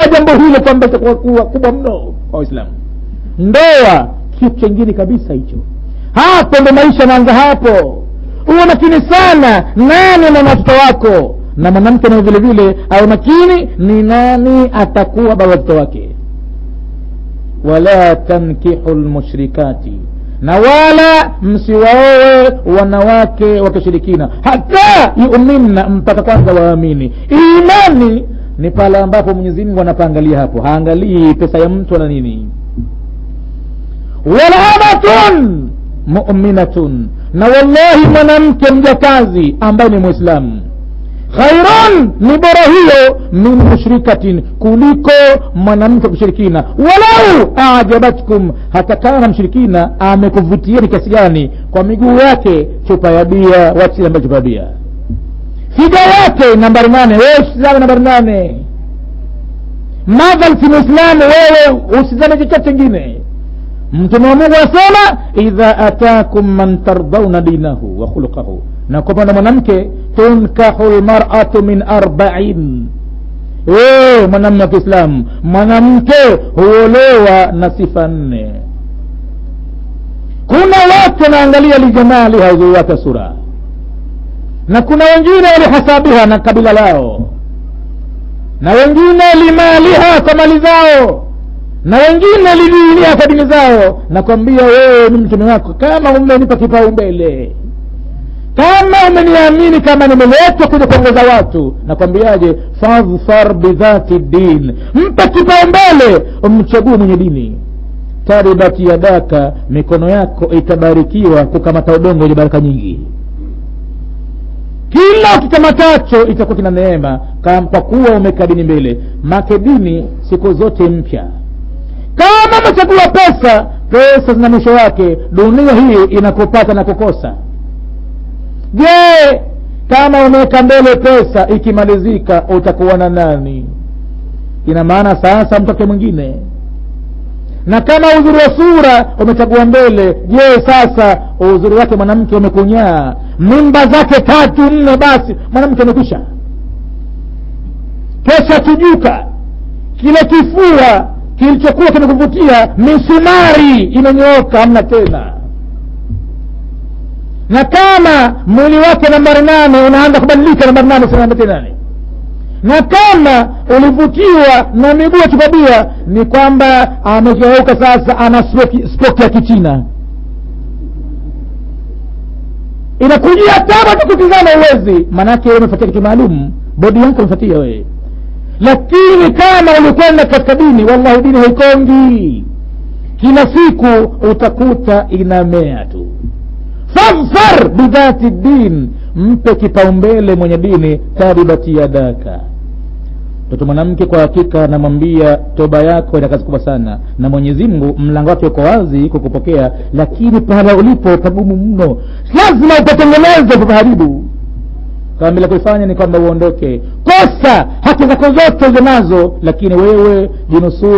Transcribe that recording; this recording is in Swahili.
jambo hilo kwamba itakuwa kubwa mno kwa Waislamu. Ndoa kitu kingine kabisa hicho. Hapo ndo maisha yanaanza hapo. Uwe makini sana nani na watoto wako, na mwanamke naye vile vile awe makini ni nani atakuwa baba watoto wake. Wala tankihu almushrikati, na wala msiwaoe wanawake wa kishirikina hata yu'minna, mpaka kwanza waamini. Imani ni pale ambapo Mwenyezi Mungu anapangalia hapo, haangalii pesa ya mtu wala nini. Wala amatun mu'minatun, na wallahi mwanamke mjakazi ambaye ni Muislamu, khairan, ni bora hiyo, min mushrikatin, kuliko mwanamke kushirikina. Walau ajabatkum, hata kama mshirikina amekuvutieni kiasi gani, kwa miguu yake chupa ya bia, wachi ambayo chupa ya bia, figa yake nambari 8, wewe usizame nambari 8, madhal si Muislamu wewe usizame chochote kingine. Mtume wa Mungu anasema idha atakum man tardawna dinahu wa khuluquhu, na kwa upande mwanamke tunkahu almar'atu min 40. Wewe mwanamume wa Kiislamu, mwanamke huolewa na sifa 4. Kuna watu wanaangalia lijamali, uzuri wake sura, na kuna wengine walihasabiha na kabila lao, na wengine limaliha kwa mali zao, na wengine lidinia kwa dini zao. Nakwambia wewe ni mtume wako, kama umenipa kipaumbele, kama umeniamini kama nimeletwa kuja kuongoza watu, nakwambiaje, fadhfar bidhati din, mpe kipaumbele, umchague mwenye dini. Taribati yadaka, mikono yako itabarikiwa kukamata udongo wenye baraka nyingi. Kila ukikamatacho itakuwa kina neema, kwa kuwa umeka dini mbele. Make dini siku zote mpya. Kama umechagua pesa, pesa zina mwisho wake. Dunia hii inakupata na kukosa. Je, kama umeweka mbele pesa, ikimalizika utakuwa na nani? Ina maana sasa mtoke mwingine. Na kama uzuri wa sura umechagua mbele, je, sasa uzuri wake mwanamke umekunyaa, mimba zake 3 4, basi mwanamke amekwisha. Kesha tujuka, kile kifua kilichokuwa kimekuvutia, misumari imenyooka, hamna tena. Na kama mwili wake nambari 8 unaanza kubadilika, nambari 8 sio nambari 8. Na kama ulivutiwa na miguu ya kibabia, ni kwamba amegeuka sasa, ana stroke ya Kichina. Inakujia tabu tukutizama uwezi, manake wewe umefuatia kitu maalum, bodi yako umefuatia wewe. Lakini kama ulikwenda katika dini, wallahi dini haikongi, kila siku utakuta inamea tu. Fadhfar bidhati din, mpe kipaumbele mwenye dini. Taribati yadaka. Mtoto mwanamke kwa hakika namwambia toba yako ina kazi kubwa sana, na Mwenyezi Mungu mlango wake uko wazi kukupokea, lakini pahala ulipo pagumu mno, lazima upatengeneze, upaharibu. Kama bila kuifanya ni kwamba uondoke. Kosa haki zako zote ulizonazo, lakini wewe jinusuru.